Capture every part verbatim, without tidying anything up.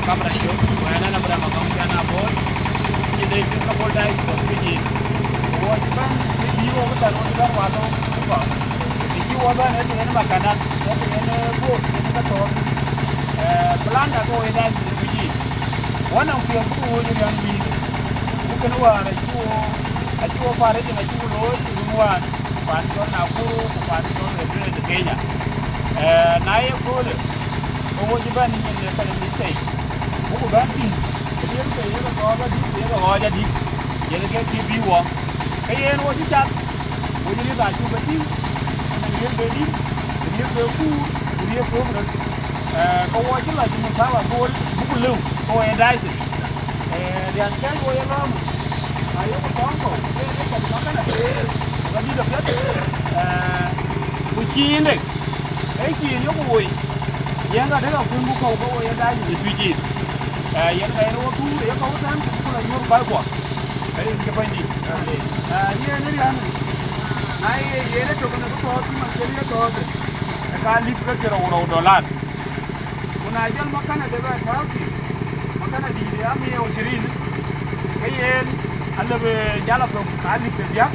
Kamra Cök, wɛn ɛn Abraham Akɔŋ Cän Abɔ̈ɔ̈r, cï de cïn ke bol dai cï bɔ̈ Fiji. Ku wɔ cï bɛ̈n, cï bï wɔ bï bɛ̈n, wɔ cï bɛ̈n wal wɔ cï bɔ̈. Cï wɔ bɛ̈n, ë tïŋ en makanat, ë tïŋ en, eh, bot, en ke thɔ̈ɔ̈r. Eh, plan da ke wɔ ye dai cï Fiji. Wɔ nɔŋ piɛth bï wɔ ye riɛm bï. Ku kënë wäär acï wɔ, acï wɔ par ë tïŋ acï wɔ looi, run wään. Ku paan cɔl Nakuru, ku paan cɔl Eldoret ë Kenya. Eh, na ye köölë, ke wo cï bɛ̈n nyin në pɛn ë mïthei, buku bɛ̈n tïŋ, ke riël ke yeke gɔɔk adït, ku yeke ɣɔɔc adït, yen ke cï bï wɔ. Ke yen wo cï cath, wo cï riëth acuk ke tïŋ, ku nɔŋ riël ke dït, ku riël ke kuur, ku riël ke röt. Eh, ke wo cï lɔ cï muthawa gool, buku lëu, ke wo ye diocese. Eh, riɛnken wo ye lɔ̈ɔ̈m, na yeku tɔŋ kɔ̈u, ke yen ë kɔc makana ke, ke dït apiɛth, eh, ku ciinde, ee ciin yoku woi, yen ka dek akuny ku kɔ̈u ke wo ye dac në Tuic yic. Eh, yen ka yen wo tuur, ye kɔ̈u tɛ̈n, ku ku la yuöp kɔckuɔ, ke rin cï Bɛ̈nydït. Eh, yen ë riɛn, na ye yen ë tök në bï tɔ̈ɔ̈th cï man cï ye tɔ̈ɔ̈th, ë ka lip ke cï rou rou dolar. Ku na jɔl makana de bɛ tääu thïn, makana dïït ë amia u cirin, ke yen alëbë jal athök alip ke diäk.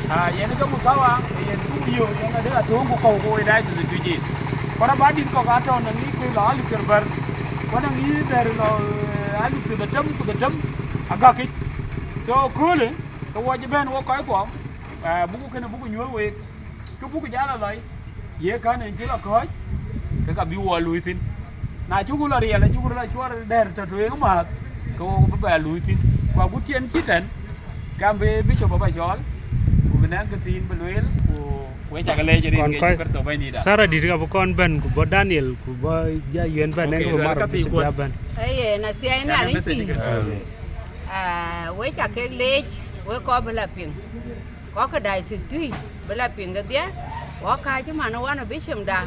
Aa, yen ke muthawa, ke yen tuŋ yök, yen adek athöŋ ku kɔ̈u ku wëi dai tëde Tuic yic. Ku rɔt bä dït kɔ̈k atɔ̈ në ŋic ke lɔ alip ke bär, ku na ŋic dɛ̈r lɔ, eh, alip ke dhetem ku dhetem agäkic. So, köölë, ke wɔ cï bɛ̈n wok kɔckuɔ, eh, buku kënë buku nyuöth week. Kë buk jal a lɔc, ye kän en cï lɔ kɔ̈ɔ̈c, ke ka bï wɔ luui thïn. Na cuk lɔ riɛl, acuk lɔ cuɔr dɛ̈r tɔ̈ tueŋ amääth, ke wo bï bɛ luui thïn. Ku agut cï en cï tɛ̈n, kam bï bicop abä cɔɔl, ku bï nɛ̈ŋ kë thiin bï lueel, ku, ku we cak leec rin ke Yecu Kërtho Bɛ̈nydïïtda. Sara dït ka bï kɔn bɛ̈n, ku bɔ̈ Daniel, ku bɔ̈ ja yuen bɛ̈n, en ke bï mar bicop bï bɛ̈n. Ee yen, athiɛɛi Nhialic pïïr. Amen. Aa, we cak kek leec, we kɔc bï la piŋ. Kɔc ke diocese Tuic bï la piŋ kedhie, wɔ kääc man ë wan ë bishop da,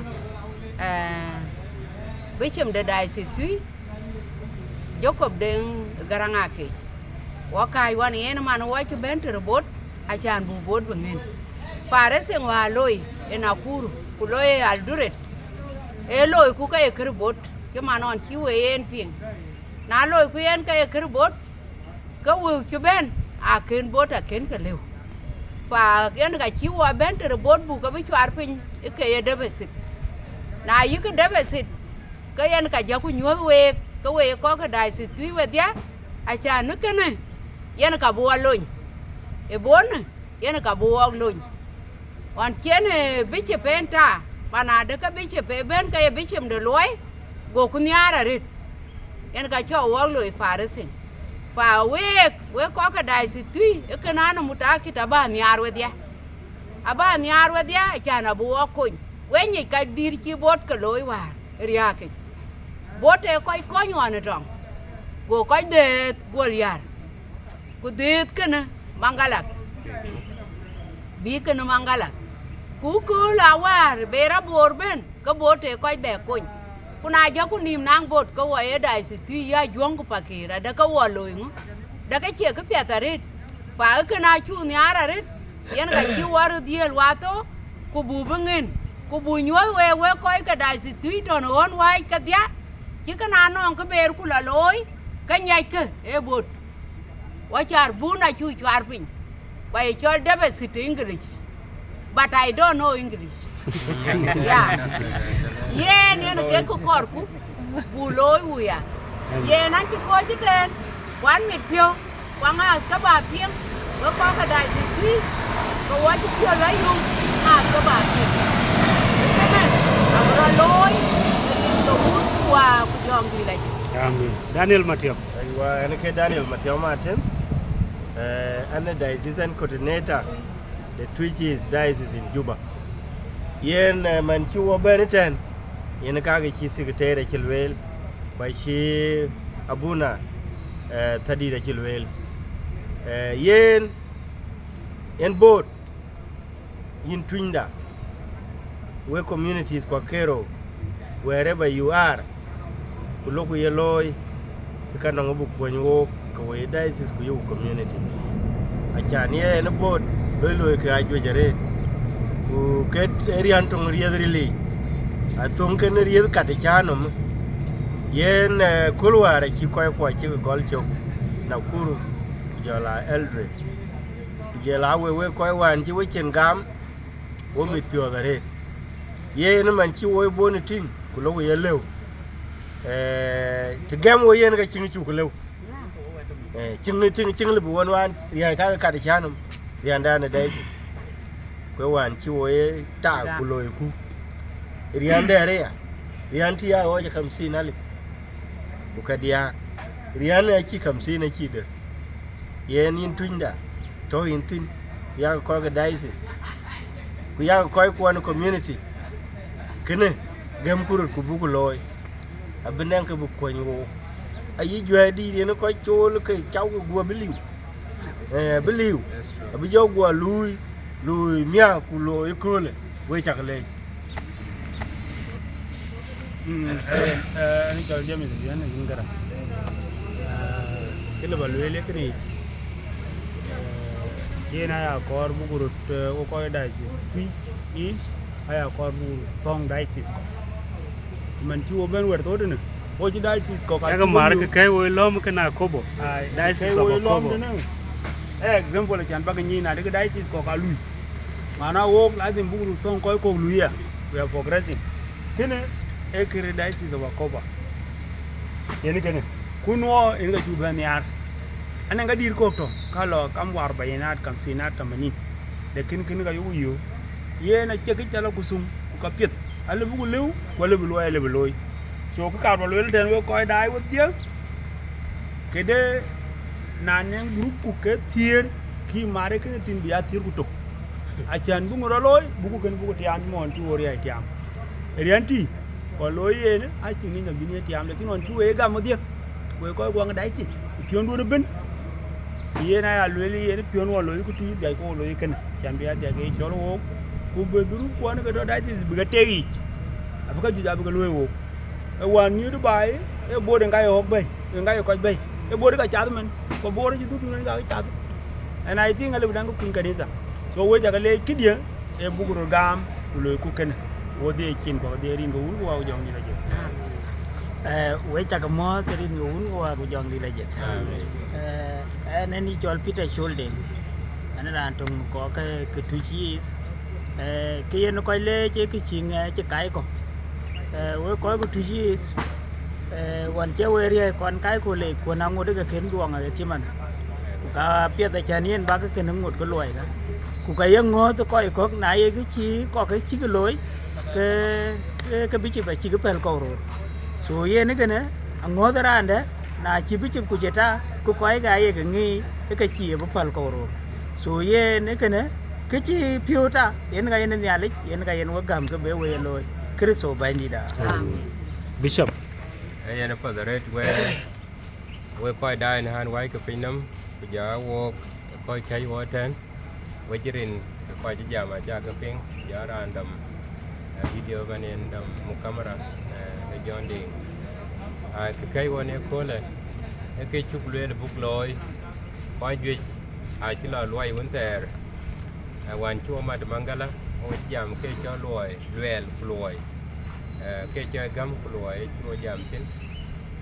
eh, bishop de diocese Tuic, Jacob Deŋ Garaŋ Akec. Wɔ kääc wan yen man wɔ cï bɛ̈n tëde bot, acan buk bot bï ŋën. Fundraising wäär looi ë Nakuru, ku looi ë Eldoret, ee looi ku ke ye kër bot, cï man ɣɔn cï we yen piŋ. Na looi ku yen ke ye kër bot, ke wëu cï bɛ̈n, akën bot akën ke lëu. Fa yen ka cï wɔ bɛ̈n tëde bot buk ke bï cuaar piny ë ke ye deposit. Na yïk deposit, ke yen ka jɔku nyuɔ̈th week, ke week kɔc ke diocese Tuic wedhie, acan ë kënë, yen ka bï wɔ lony. Ë bot në, yen ka bï wɔk lony. Ɣɔn cïn, eh, bishop en ta, man adë ke bishop ë bɛ̈n ke ye bishop de luɔi, goku nhiaar arëët. Yen ka cɔk wɔk looi fundraising. Fa week, wek kɔc ke diocese Tuic, ë kënë an, mutakit abä nhiaar wedhie. Abä nhiaar wedhie, acan abï wɔk kony. We nyic ka dït cï bot ke looi wäär, riääkic. Bot ee kɔc kony ɣɔn ë tɔŋ, go kɔc dheeth guöl yär. Ku dhiëëth kënë maŋgalak, bï kënë maŋgalak. Ku kööl awäär be rɔt boor bɛ̈n, ke bot tëë kɔc bɛ kony. Ku na jɔku nïïm naŋ bot, ke wɔ ye diocese Tuic ya juɔ̈ŋ ku pakëër, adë ke wɔ looi ŋö? Dë ke cie këpiɛth arëët, pa ë kënë acuk nhiaar arëët, yen ka cï wɔ röt dhiëël watho, ku buk bï ŋën, ku buk nyuɔ̈th week, wek kɔc ke diocese Tuic tɔ̈ në ɣön wääc kedhie, cï kënë anɔŋ kë beer ku lɔ looi, ke nyiackë ë bot. Wɔ car bun acuk cuaar piny, ku aye cɔl deposit English, but I don't know English. Yeah. Yen, yen ke kë kɔɔrku, buk looi wuya. Yen an cï kɔc ëtɛ̈ɛ̈n, ku an mit piɔ̈u, ku aŋääth ke bä piŋ, wek kɔc ke diocese Tuic, ke wɔ cï piɔ̈u lɔ yum, ŋääth ke bä piŋ. Ëmɛn, abï rɔt looi, ë rin ke Wun ku Wät ku Jɔŋdït Lajik. Amen. Daniel Matiɔp. Aywa, ɛn ke Daniel Matiɔp Martin, eh, ɛn ë diocesan coordinator de Tuic East Diocese in Juba. Yen, eh, man cï wɔ bɛ̈n ëtɛ̈ɛ̈n, yen kake cï secretary acï lueel, ku acï abuna, eh, thadït acï lueel. Eh, yen, yen bot, yïn tunyda, wek communities ku akerou, wherever you are, ku loku ye looi, ke ka nɔŋ bï kuɔny wook, ke wo ye diocese ku yeku community. Acan ye en bot, loi loi ke ajuëc arëët, ku ke ë riän töŋ riëth riliic, athöŋ kën riëth kat ë cä nɔm, Yen, eh, kööl wäär acï kɔc kuɔ cïk gɔl cök, Nakuru, ku jɔl a Eldoret, ku jɔl a wek, wek kɔc wään cï we cin gam, wo mit piɔ̈ɔ̈th arëët. Yen man cï wo ë bɔ̈ në tïŋ, ku lok ye lëu. Eh, të gɛm wo yen, ke cïŋ cuk lëu. Eh, cïŋ, cïŋ, cïŋ lëu bï wën wään riäi kakë kat ë cän nɔm, riändan ë dɛɛcï. Ku ë wään cï wo ye tak ku loiku. Riän dɛ̈ɛ̈r aya, riän tï ya ɣɔɔc ë khamsin alip, ku ka diäk, riän acï khamsin acï dë. Yen yïn tunyda, tɔ̈ yïn thïn, yak kɔc ke diocese, ku yak kɔc kuɔn community. Kënë gɛmku röt ku buku looi, abï nɛŋ kë bï kuɔny wook. Ayï juɛ̈ɛ̈r dïït yen kɔc cool ke cau ke guɔ bï liu, eh, bï liu, abï jɔ guɔ luui, luui miäk ku looi ëköölë. Wek cak leec. Mm, eh, eh, ɛn cɔl James Obiɛn, yïn Gära. Eh, kë lë ba lueel ë kënë yic, eh, yen aya kɔɔr buk röt, eh, wo kɔc diocese Twic East, aya kɔɔr buk röt thɔ̈ŋ diocese kɔ̈k. Man cï wo bɛ̈n wɛ̈t thok tënë, wo cï diocese kɔ̈k, yak mar ke kɛ̈i wo lɔ̈m kën Akobo. Ai, diocese kɛ̈i of wo lɔ̈m Akobo tënë. Eh, example, acän bak nyin adï ke diocese kɔ̈k alui. Mana wok lazim buk röt thɔ̈ŋ kɔc kɔ̈k lui ya. We are progressing. Kënë ee kërë diocese of Akobo. Yen kënë. Ku nuɔ yen ka cuk bɛ̈n nhiaar. Anɛŋ ka dïïr kɔ̈k tɔ̈, ka lɔ kam war bayinat, kamsinat, tamanin. Lakin kënë ka yök yök. Yen acï kë cä lɔ ku thum, ku ka piɛth. Alë buk lëu, ku alë bï luɔi, alë bï looi. So, kë kaar ba lueel tɛ̈n wek kɔc daai wedhie, këde na nɛŋ group ku ke thiëër, kï mar ee kënë thïn bï ya thiëër ku tök. Acän bï ŋö rɔ looi, buku kën buku tiam mɔn cï wo riäi tiam. Riän tï, kɔ looi yen, acï ŋic nɔm bïn ye tiam, lakin ɣɔn cï wek gam wedhie, wek kɔc guɔŋ diocese, ku piɔ̈nduön ëbën. Ku yen aya lueel yen piɔ̈n ɣɔn looi ku tïït dhiac ku wo looi kënë, acän bï ya dhiac ke cɔl wook, ku bï dhuruk kuɔn ke tɔ̈ diocese bï ke tek yiic, abï ka juëc abï ke luöi wook. Ë wään miöt baai, ë boot ë ŋa ye ɣɔ̈k bɛ̈i, ë ŋa ye kɔc bɛ̈i, ë boot ë ka cath mɛn, ku boot ë cï dhuth mɛn ka cath. And I think alë bï daŋ ke kuny kanitha. So, wek cak leec këdië, ë buk röt gam, ku loiku kënë, wo dhie cin, ku wo dhie rin ke wun, ku wa ku jɔŋ dït ajëk. Eh, wek cak mɔ̈ɔ̈th rin ke wun, ku wa ku jɔŋ dït ajëk. Amen. Eh, ɛn, ɛn ë cɔl Peter Cholde, ɛn raan töŋ kɔ̈k ke, ke Twic East. Eh, kë yen kɔc leec ë kë cï ŋɛɛc cï kai kɔ̈k. Eh, wek kɔc ku Twic East, eh, ɣɔn cï we riäi kɔn kai ku leec, ku na ŋot ke kën dhuɔŋ ë thiman. Ku ka piɛth acän yen bak kën ŋot ke luɔi ka. Ku ka ye ŋɔ̈ɔ̈th kɔc kɔ̈k, na ye kë cï kɔ̈k ke cïk looi, ke, ke, ke bï cï ba cïk päl kɔ̈u röör. So yen ë kënë, aŋɔ̈ɔ̈th ë raan dɛ̈, na cï bï cï ku cï ta, ku kɔc ke aye ke ŋic, ë ke cï ye bï päl kɔ̈u röör. So yen ë kënë, kë cï piɔ̈u ta, yen ka yen Nhialic, yen ka yen we gäm ke be we ye looi. Kërtho Bɛ̈nydït aa. Amen. Bishop. Ee yen apath arëët wek, wek kɔc daai në ɣän wääc ke piny nɔm, ku jɔ wook kɔc kɛ̈c wo tɛ̈n, wec rin ke kɔc cï jam acä ke piŋ, ku jɔ raan dɔm, eh, video bɛ̈n yen dɔm muk kamera, eh, ë John Diŋ. Aa, kë kɛ̈c wo në köölë, ee kë cuk lueel buk looi, kɔc juëc acï lɔ luɔi wën thɛɛr, eh, wään cï wo mat Maŋgala, wo cï jam ke cɔl luɔi, luɛɛl ku luɔi, eh, ke cɔl gäm ku luɔi, cï wo jam thïn.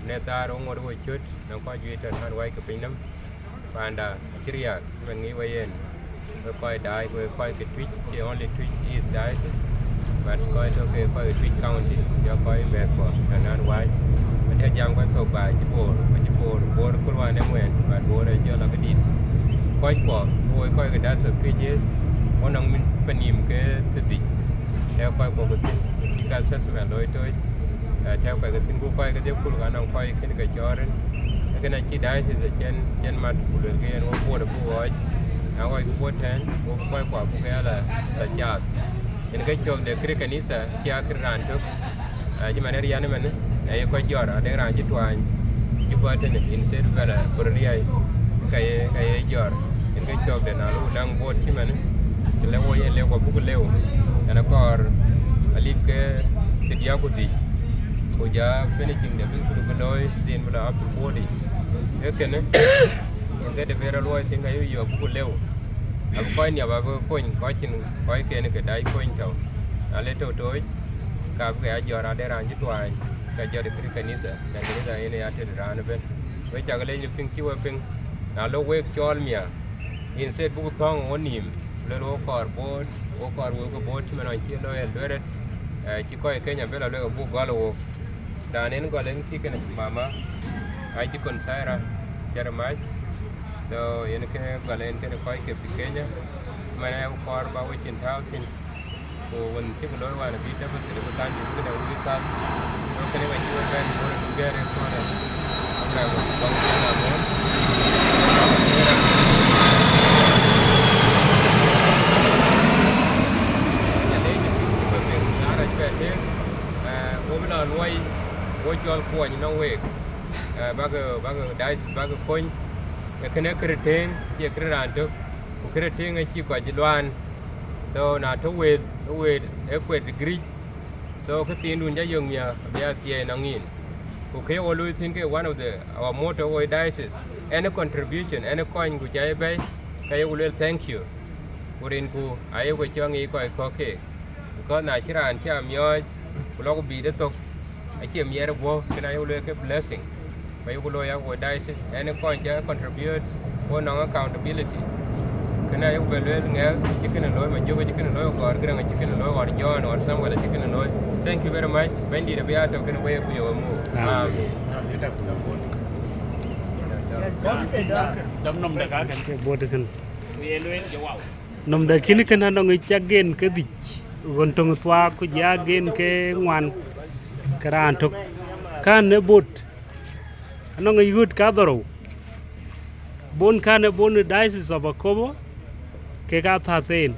Në thaar wo ŋot wo cöt, në kɔc juëc tɛ̈n ɣän wääc ke piny nɔm, panda acï riääk, cï man ŋic we yen, wek kɔc daai, wek kɔc ke Twic, cie only Twic East Diocese, but kɔc tök ke kɔc ke Twic County, ku jɔ kɔc mɛ̈thkuɔ, tɛ̈n ɣän wääc. Wën tɛ̈ jam kɔc thok baai cï Bor, acï Bor, Bor köl wään ë ŋuɛ̈ɛ̈n, but Bor ë jɔl akëdït. Kɔckuɔ, wek kɔc ke Diocese of Twic East, wo nɔŋ min panïïm ke thiërdhïc, tɛ̈ kɔckuɔ ke thïn, cïk assessment looi tooc, eh, tɛ̈ kɔc ke thïn, ku kɔc kedhie kul ka nɔŋ kɔc kën ke cɔɔr rin. Ee kën acï diocese cïn, cïn mat ku luelkï yen wo Bor abuk ɣɔɔc, na ɣɔɔc ku Bor tɛ̈n, wo kɔckuɔ abuk ya la, la caath. Yen ke cök de kërë kanitha, acï a kërë raan tök. Ah, cï man ë riän ëmën, aye kɔc jɔr, adek raan cï tuany Juba tënë, instead bɛ la kor riäi, ka ye, ka ye jɔr. Yen ke cök de na luk naŋ Bor cï man, të le wo ye lëu, ku abuk lëu. Yen akɔɔr alip ke, ke diäk ku dhïc, ku jɔ finishing de bï kulu bï looi, then bï la up to forty. Ee kënë, yen ke de bï rɔt luɔi thïn, ka yök yök abuk lëu. Abï kɔc niɔp abï kony, kɔc cïn kɔcken ke dac kony tɔ̈u. Na le tɔ̈u tooc, ka bï ke ya jɔr adek raan cï tuany. Ka jɔt kënë kanitha, can kanitha yen ya tëde raan ëbën. Wek cak lec në piŋ cï we piŋ, na lok wek cɔɔl mia, instead buk thɔ̈ŋ wo nïïm, lël wo kɔɔr boot, wo kɔɔr wek ke boot cï man ɣɔn cï looi Eldoret, eh, cï kɔc Kenya bï lɔ luek abuk gɔl wok. Raan en gɔl en kï kënë mama, ai Deacon Sarah Jeremiah. So yen ke gɔl en kënë kɔc ke pi Kenya, man ë kɔɔr ba we cin tääu thïn. Ku wën cï ke looi wään abï deficit bï kan bï këde wïïk kath. So kënë ka cï we bɛ̈n bɔ̈ du gɛ̈ɛ̈r ë kɔɔr ë Abraham Bɔŋ Cän Amon. Nya leec në pïïr cï we piŋ, na rɛc bɛ tëëk, eh, wo bï lɔ luɔi, wo cɔl kuɔny nɔŋ week, eh, bäkë, bäkë diocese bäkë kony. Ee kënë kërë tëëŋ, cie kërë raan tök, ku kërë tëëŋ acï kɔc luaan. So na tɔ̈ wëëth, ë wëët ë kuet Greek. So kë thiindun ca yök mia abï a thiɛɛi nɔŋ yïn. Ku kë wo luui thïn ke one of the our motto wo diocese, any contribution, any coin ku ca ye bɛ̈i, ka yeku lueel thank you. Ku rinku ayeku cɔk ŋic kɔc kɔ̈k keek. Because na cï raan cï a miɔɔc, ku lɔ ku biit ë thok, acie miɛt ë guɔ̈u, kën ayeku lueel ke blessing. Ku ayeku looi yak wo diocese, any coin ca contribute, wo nɔŋ accountability. Kën ayeku bɛ lueel ŋɛk cï kënë looi, ma jök cï kënë looi, or Gërɛŋ cï kënë looi, or John, or Samuel cï kënë looi. Thank you very much. Bɛ̈nydït abï a tök kënë wek ku yök ë muk. Amen. Amen. Dɔm nɔm de ka kën. Ke bot kën. Nɔm de kïn kën anɔŋ ic ca gen ke dhïc, ɣön töŋ thuaak ku jɔ a gen ke ŋuan, ke raan tök. Kän ë bot anɔŋ ic ɣöt kadhorou. Bon kän ë bon ë Diocese of Akobo, kek aa thatheen.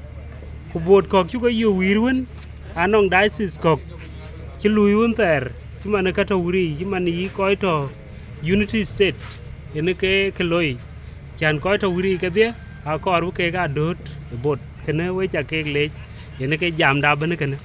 Ku bot kɔ̈k cuk ke yök wïïr wën, anɔŋ diocese kɔ̈k cï luui wën thɛɛr, cï man ë ka tɔ̈ wïïr yic, cï man yï kɔc tɔ̈ Unity State, yen ke ke loi. Cän kɔc tɔ̈ wïïr yic kedhie, akɔɔr bï kek aa dööt ë bot. Kënë wek ca kek leec, yen ke jamda ëbën kënë.